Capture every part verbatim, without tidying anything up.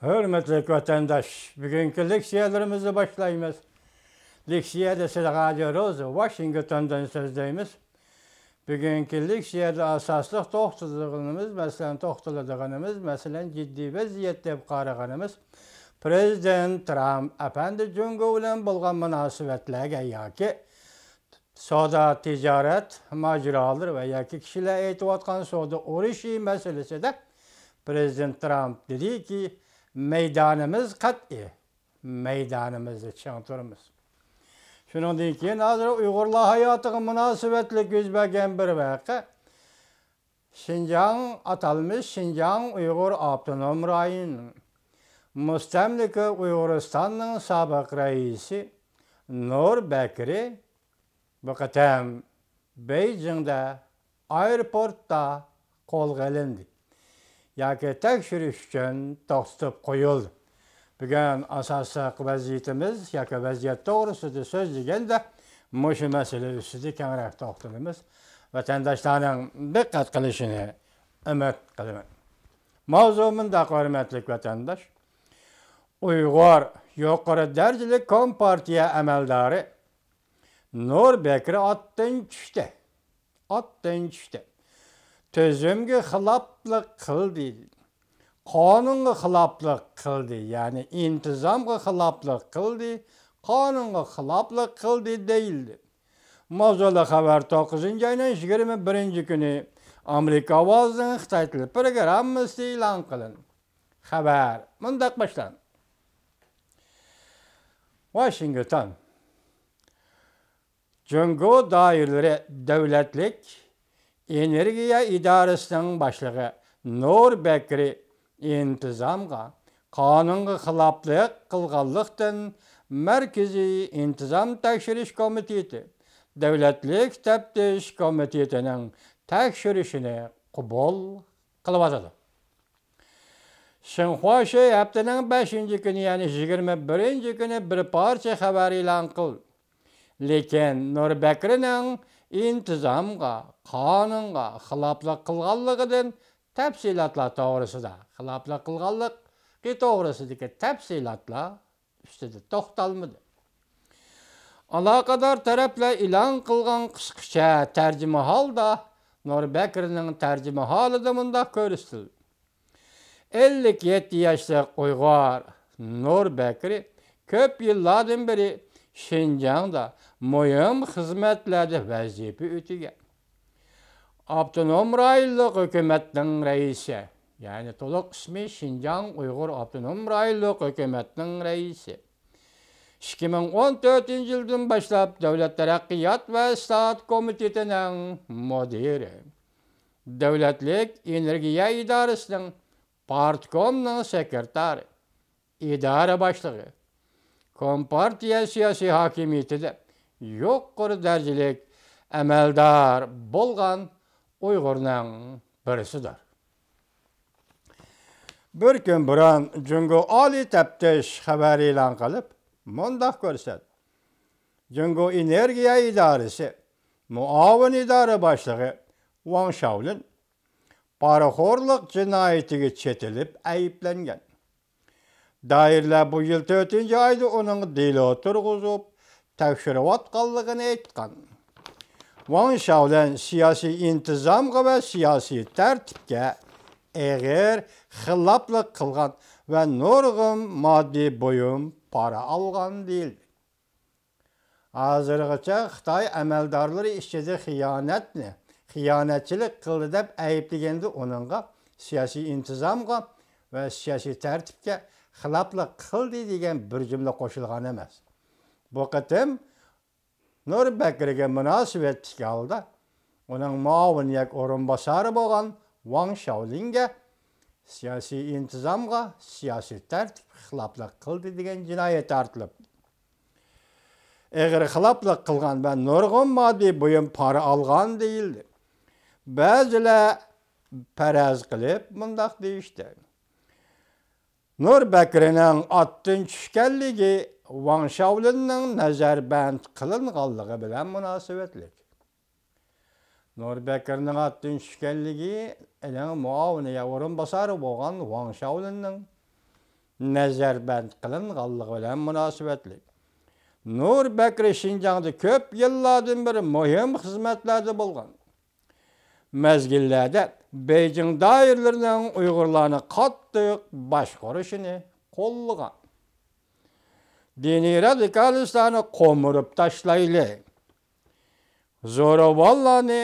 ھۆرمەتلىك ۋەتەنداش، بۈگۈنكى لېكسىيەلىرىمىزنى باشلايمىز. لېكسىيە دېسە، رادىيو روزا ۋاشىنگتوندىن سۆزلەيمىز. بۈگۈنكى لېكسىيەدە ئاساسلىق توختىلىدىغىنىمىز، مەسىلەن، توختىلىدىغىنىمىز، مەسىلەن، جىددىي ۋەزىيەت دەپ قارىغىنىمىز، پىرېزىدېنت ترامپ ئەپەندى جۇڭگو بىلەن بولغان مۇناسىۋەتلەرگە ياكى سودا تىجارەت ماجىرالىرى ۋە ياكى كىشىلەر ئېيتىۋاتقان سودا ئۇرۇشى مەسىلىسىدە پىرېزىدېنت ترامپ دېدىكى، مەيدانىمىز قەتئىي، مەيدانىمىزدا چىڭ تۇرىمىز. شۇنىڭدىن كېيىن ھازىر ئۇيغۇرلار ھاياتىغا مۇناسىۋەتلىك يۈز بەرگەن بىر ۋەقە، شىنجاڭ، ئاتالمىش شىنجاڭ ئۇيغۇر ئاپتونوم رايونىنىڭ، مۇستەملىكە ئۇيغۇرىستاننىڭ سابىق رەئىسى نۇر بەكرى بۇ قېتىم بېيجىڭدا ئايروپورتتا قولغا ئېلىندى ياكى تەكشۈرۈش ئۈچۈن توختىتىپ قويۇلدى. بۈگۈن ئاساسلىق ۋەزىيىتىمىز ياكى ۋەزىيەت توغرىسىدا سۆزلىگەندە، مۇشۇ مەسىلە ئۈستىدە كەڭرەك توختىلىمىز. ۋەتەنداشلارنىڭ دىققەت قىلىشىنى ئۈمىد قىلىمەن. ماۋزۇ مۇنداق، ھۆرمەتلىك ۋەتەنداش. ئۇيغۇر يۇقىرى دەرىجىلىك كومپارتىيە ئەمەلدارى نۇر بەكرى ئاتتىن چۈشتى. ئاتتىن چۈشتى. تۈزۈمگە خىلاپلىق قىلدى. قانۇنغا خىلاپلىق قىلدى. يەنى ئىنتىزامغا خىلاپلىق قىلدى. قانۇنغا خىلاپلىق قىلدى دېيىلدى. ماۋزۇلۇق خەۋەر توققۇزىنچى ئاينىڭ يىگىرمە بىرىنچى كۈنى ئامېرىكا ئاۋازىنىڭ خىتاي تىلى پروگراممىسىدا ئېلان قىلىندى. خەۋەر مۇنداق باشلاندى. ۋاشىنگتون. جۇڭگو دائىرىلىرى دۆلەتلىك ئېنېرگىيە ئىدارىسىنىڭ باشلىقى نۇر بەكرى ئىنتىزامغا قانۇنغا خىلاپلىق قىلغانلىقتىن، مەركىزىي ئىنتىزام تەكشۈرۈش كومىتېتى دۆلەتلىك تەپتىش كومىتېتىنىڭ تەكشۈرۈشىنى قوبۇل قىلىۋاتىدۇ. شىنخۇا شې ھەپتىنىڭ بەشىنچى كۈنى، يەنى يىگىرمە بىرىنچى كۈنى بىر پارچە خەۋەر ئېلان قىلدى. لېكىن نۇر بەكرىنىڭ ئىنتىزامغا، قانۇنغا خىلاپلىق قىلغانلىقىدىن تەپسىلاتلار توغرىسىدا، خىلاپلىق قىلغانلىقى توغرىسىدىكى تەپسىلاتلار ئۈستىدە توختالمىدى. ئالاقىدار تەرەپلەر ئېلان قىلغان قىسقىچە تەرجىمىھالدا نۇر بەكرىنىڭ تەرجىمىھالىدا مۇنداق كۆرسىتىلدى. ئەللىك يەتتە ياشلىق ئۇيغۇر نۇر بەكرى كۆپ يىللاردىن بېرى شىنجاڭدا مۇھىم خىزمەتلەردە ۋەزىپە ئۆتىگەن. ئاپتونوم رايونلۇق ھۆكۈمەتنىڭ رەئىسى، يەنى تولۇق ئىسمى شىنجاڭ ئۇيغۇر ئاپتونوم رايونلۇق ھۆكۈمەتنىڭ رەئىسى. ئىككى مىڭ ئون تۆتىنچى يىلدىن باشلاپ دۆلەت تەرەققىيات ۋە ئىسلاھات كومىتېتىنىڭ مۇدىرى، دۆلەتلىك ئېنېرگىيە ئىدارىسىنىڭ پارتكومنىڭ سېكرېتارى، ئىدارە باشلىقى، كومپارتىيە سىياسىي ھاكىمىيىتىدە يۇقىرى دەرىجىلىك ئەمەلدار بولغان ئۇيغۇرنىڭ بىرسىدۇر. بىر كۈن بۇرۇن جۇڭگو ئالىي تەپتىش خەۋەر ئېلان قىلىپ، مۇنداق كۆرسەتتى. جۇڭگو ئېنېرگىيە ئىدارىسى مۇئاۋىن ئىدارە باشلىقى ۋاڭ شاۋلىن پارىخورلۇق جىنايىتىگە چېتىلىپ ئەيىبلەنگەن. دائىرىلەر بۇ يىل تۆتىنچى ئايدا ئۇنىڭغا دېلو تۇرغۇزۇپ، تەكشۈرۈۋاتقانلىقىنى ئېيتقان. ۋاڭ شاۋلىن سىياسىي ئىنتىزامغا ۋە سىياسىي تەرتىپكە ئېغىر خىلاپلىق قىلغان ۋە نۇرغۇن ماددىي بۇيۇم پارا ئالغان دېيىلدى. ھازىرغىچە خىتاي ئەمەلدارلىرى ئىچىدە خىيانەتنى، خىيانەتچىلىك قىلدى دەپ ئەيىبلىگەندە ئۇنىڭغا سىياسىي ئىنتىزامغا ۋە سىياسىي تەرتىپكە خىلاپلىق قىلدى دېگەن بىر جۈملە قوشۇلغان ئەمەس. بۇ قېتىم نۇر بەكرىگە مۇناسىۋەتلىك ھالدا ئۇنىڭ مۇئاۋىن ياكى ئورۇنباسارى بولغان ۋاڭ شاۋلىنگە سىياسىي ئىنتىزامغا، سىياسىي تەرتىپكە خىلاپلىق قىلدى دېگەن جىنايەت تارتىلىپتۇ. ئېغىر خىلاپلىق قىلغان ۋە نۇرغۇن ماددىي بۇيۇم پارا ئالغان دېيىلدى. بەزىلەر پەرەز قىلىپ مۇنداق دېيىشتى. نۇر بەكرىنىڭ ئاتتىن چۈشكەنلىكى ۋاڭ شاۋلىننىڭ نەزەربەند قىلىنغانلىقى بىلەن مۇناسىۋەتلىك. نۇر بەكرىنىڭ ئاتتىن چۈشكەنلىكى ئۇنىڭ مۇئاۋىنى يا ئورۇنباسارى بولغان ۋاڭ شاۋلىننىڭ نەزەربەند قىلىنغانلىقى بىلەن مۇناسىۋەتلىك. نۇر بەكرى شىنجاڭدا كۆپ يىللاردىن بېرى مۇھىم خىزمەتلەردە بولغان. مەزگىللەردە بېيجىڭ دائىرىلىرىنىڭ ئۇيغۇرلارنى قاتتىق باشقۇرۇشىنى قوللىغان. دىنىي رادىكالىستلارنى قومۇرۇپ تاشلايلى، زوراۋانلارنى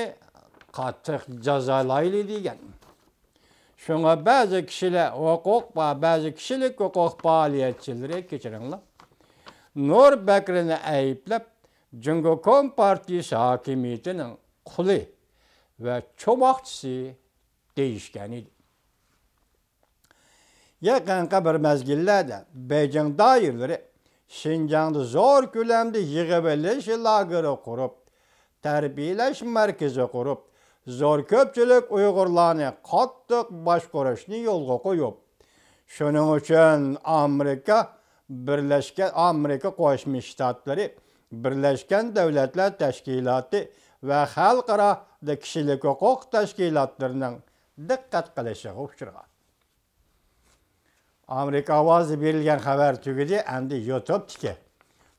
قاتتىق جازالايلى دېگەن. شۇڭا بەزى كىشىلەر ھوقۇق، بەزى كىشىلىك ھوقۇق پائالىيەتچىلىرى، كەچۈرۈڭلار، نۇر بەكرىنى ئەيىبلەپ، جۇڭگو كومپارتىيىسى ھاكىمىيىتىنىڭ قۇلى ۋە چوماقچىسى دېيىشكەن ئىدى. يېقىنقى بىر مەزگىللەردە بېيجىڭ دائىرىلىرى شىنجاڭدا زور كۆلەمدە يىغىۋېلىش لاگېرى قۇرۇپ، تەربىيەلەش مەركىزى قۇرۇپ، زور كۆپچىلىك ئۇيغۇرلارنى قاتتىق باشقۇرۇشنى يولغا قويۇپ، شۇنىڭ ئۈچۈن ئامېرىكا بىرلەشكەن، ئامېرىكا قوشما شتاتلىرى، بىرلەشكەن دۆلەتلەر تەشكىلاتى ۋە خەلقئارا كىشىلىك ھوقۇق تەشكىلاتلىرىنىڭ دىققەت قىلىشىغا ئۇچرىغان. ئامېرىكا ئاۋازى بېرىلگەن خەۋەر تۈگىدى، ئەمدى يۇتۇبتىكى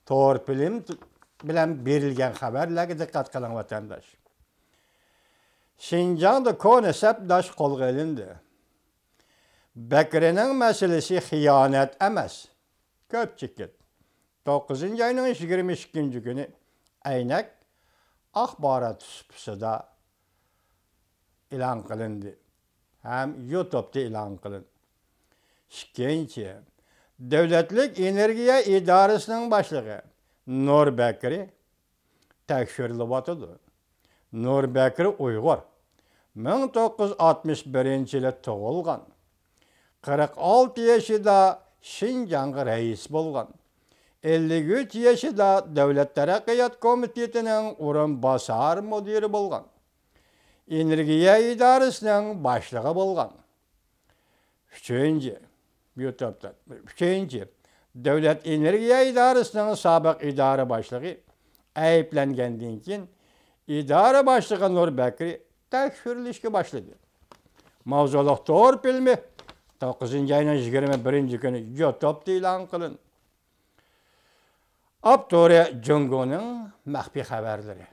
تور فىلىم بىلەن بېرىلگەن خەۋەرلەرگە دىققەت قىلىڭ، ۋەتەنداش. شىنجاڭدا كونا سەپداش قولغا ئېلىندى. بەكرىنىڭ مەسىلىسى خىيانەت ئەمەس، كۆپ چېكىت. توققۇزىنچى ئاينىڭ يىگىرمە ئىككىنچى كۈنى ئەينەك ئاخبارات سۇپىسىدا ئېلان قىلىندى ھەم يۇتۇبتا ئېلان قىلىندى. ئىككىنچى، دۆلەتلىك ئېنېرگىيە ئىدارىسىنىڭ باشلىقى نۇر بەكرى تەكشۈرۈلۈۋاتىدۇ. نۇر بەكرى ئۇيغۇر. مىڭ توققۇز يۈز ئاتمىش بىرىنچى يىلى تۇغۇلغان. قىرىق ئالتە يېشىدا شىنجاڭغا رەئىس بولغان. ئەللىك ئۈچ يېشىدا دۆلەت تەرەققىيات كومىتېتىنىڭ ئورۇنباسار مۇدىرى بولغان. ئېنېرگىيە ئىدارىسىنىڭ باشلىقى بولغان. ئۈچىنچى، يۇتۇبتا، ئۈچىنچى، دۆلەت ئېنېرگىيە ئىدارىسىنىڭ سابىق ئىدارە باشلىقى ئەيىبلەنگەندىن كېيىن، ئىدارە باشلىقى نۇر بەكرى تەكشۈرۈلۈشكە باشلىدى. ماۋزۇلۇق تور فىلىمى توققۇزىنچى ئاينىڭ يىگىرمە بىرىنچى كۈنى يۇتۇبتا ئېلان قىلىندى. ئاپتورى جۇڭگونىڭ مەخپىي خەۋەرلىرى.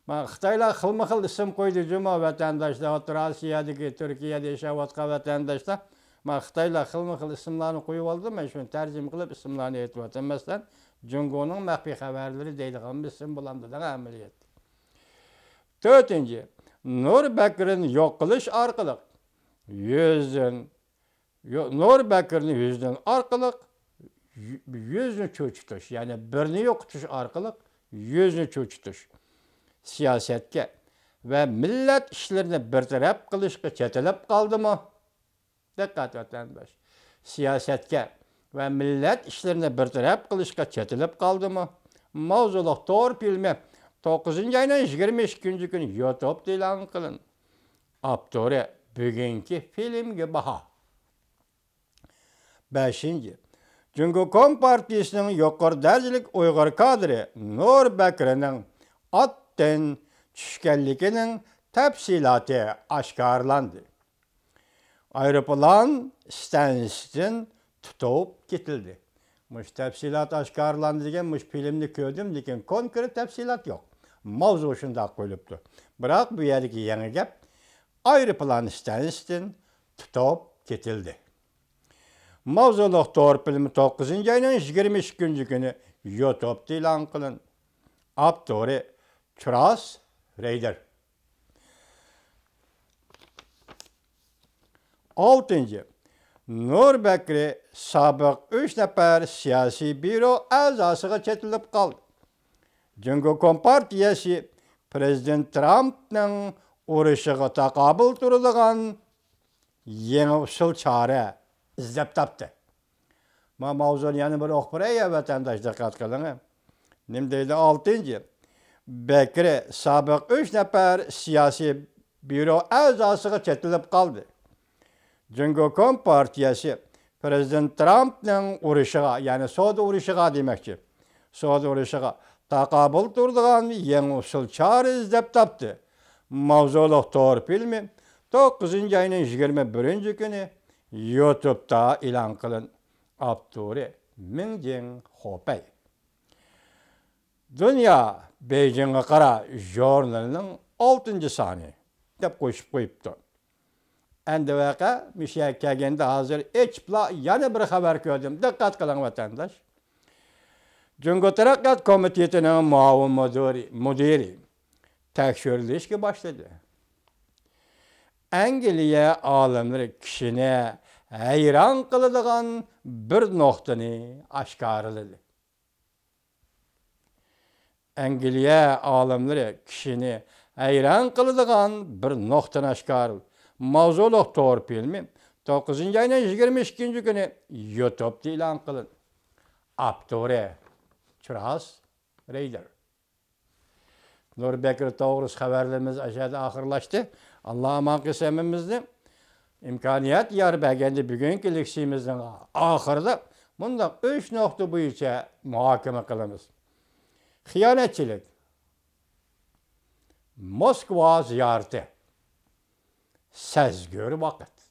مانا خىتايلار خىلمۇ خىل ئىسىم قويدى جۇمۇ، ۋەتەنداشلار، ئوتتۇرا ئاسىيادىكى، تۈركىيەدە ياشاۋاتقان ۋەتەنداشلار. مانا خىتايلار خىلمۇ خىل ئىسىملارنى قويۇۋالدى، مەن شۇنى تەرجىمە قىلىپ ئىسىملارنى ئېيتىۋاتىمەن. مەسىلەن، جۇڭگونىڭ مەخپىي خەۋەرلىرى دەيدىغان بىر ئىسىم بولامدۇ دەڭ ئەمەلىيەتتە. تۆتىنچى، نۇر بەكرىنى يوق قىلىش ئارقىلىق يۈزدىن يو-، نۇر بەكرىنى يۈزدىن ئارقىلىق يۈ-، يۈزنى چۆچۈتۈش، يەنى بىرنى يوقىتىش ئارقىلىق يۈزنى چۆچۈتۈش سىياسەتكە ۋە مىللەت ئىشلىرىنى بىر تەرەپ قىلىشقا چېتىلىپ قالدىمۇ؟ دىققەت، ۋەتەنداش! سىياسەتكە ۋە مىللەت ئىشلىرىنى بىر تەرەپ قىلىشقا چېتىلىپ قالدىمۇ؟ ماۋزۇلۇق تور فىلىمى توققۇزىنچى ئاينىڭ يىگىرمە ئىككىنچى كۈنى يۇتۇبتا ئېلان قىلىندى. ئاپتورى بۈگۈنكى فىلىمگە باھا. بەشىنچى، جۇڭگو كومپارتىيىسىنىڭ يۇقىرى دەرىجىلىك ئۇيغۇر كادىرى نۇر بەكرىنىڭ ئاتتىن چۈشكەنلىكىنىڭ تەپسىلاتى ئاشكارىلاندى. ئايروپىلان ئىستانسىسىدىن تۇتۇپ كېتىلدى. مۇشۇ تەپسىلات ئاشكارىلاندى دېگەن، مۇشۇ فىلىمنى كۆردۈم، لېكىن كونكرېت تەپسىلات يوق. ماۋزۇ شۇنداق قويۇلۇپتۇ. بىراق بۇ يەردىكى يېڭى گەپ، ئايروپىلان ئىستانسىسىدىن تۇتۇپ كېتىلدى. ماۋزۇلۇق تور فىلىمى توققۇزىنچى ئاينىڭ يىگىرمە ئىككىنچى كۈنى يۇتۇبتا ئېلان قىلىندى. ئاپتورى تراس رەيدەر. ئالتىنچى، نۇر بەكرى سابىق ئۈچ نەپەر سىياسىي بيۇرو ئەزاسىغا چېتىلىپ قالدى. جۇڭگو كومپارتىيەسى پىرېزىدېنت ترامپنىڭ ئۇرۇشىغا تاقابىل تۇرىدىغان يېڭى ئۇسۇل چارە ئىزدەپ تاپتى. ما ماۋزۇنى يەنە بىر ئوقۇپ بېرەي يا، ۋەتەنداش، دىققەت قىلىڭ. نېمە دەيدۇ؟ ئالتىنچى، بەكرى سابىق ئۈچ نەپەر سىياسىي بيۇرو ئەزاسىغا چېتىلىپ قالدى. جۇڭگو كومپارتىيەسى پىرېزىدېنت ترامپنىڭ ئۇرۇشىغا، يەنى سودا ئۇرۇشىغا دېمەكچى، سودا ئۇرۇشىغا تاقابىل تۇرىدىغان يېڭى ئۇسۇل چارە ئىزدەپ تاپتى. ماۋزۇلۇق تور فىلىمى توققۇزىنچى ئاينىڭ يىگىرمە بىرىنچى كۈنى يۇتۇبتا ئېلان قىلىن. ئاپتورى مىڭجىڭ خوپەي. دۇنيا بېيجىڭغا قارا ژۇرنىلىنىڭ ئالتىنچى سانى دەپ قوشۇپ قويۇپتۇ. ئەمدى ۋەقە مۇشۇ يەرگە كەلگەندە ھازىر ئېچىپلا يەنە بىر خەۋەر كۆردۈم. دىققەت قىلىڭ، ۋەتەنداش. جۇڭگو تەرەققىيات كومىتېتىنىڭ مۇئاۋىن مۇدىرى، مۇدىرى تەكشۈرۈلۈشكە باشلىدى. ئەنگلىيە ئالىملىرى كىشىنى ھەيران قىلىدىغان بىر نۇقتىنى ئاشكارىلىدى. ئەنگلىيە ئالىملىرى كىشىنى ھەيران قىلىدىغان بىر نۇقتىنى ئاشكارىلىدى. ماۋزۇلۇق تور فىلىمى توققۇزىنچى ئاينىڭ يىگىرمە ئىككىنچى كۈنى يۇتۇبتا ئېلان قىلىندى. ئاپتورى چىراس رېيدېر. نۇربەكرى توغرىسى خەۋەرلىرىمىز ئاشۇ يەردە ئاخىرلاشتى. ئاللا ئامان قىلسۇن ھەممىمىزنى. ئىمكانىيەت يار بەرگەندە بۈگۈنكى لېكسىيىمىزنىڭ ئاخىرىدا مۇنداق ئۈچ نۇقتا بويىچە مۇھاكىمە قىلىمىز. خىيانەتچىلىك، موسكۋا زىيارىتى، سەزگۈر ۋاقىت.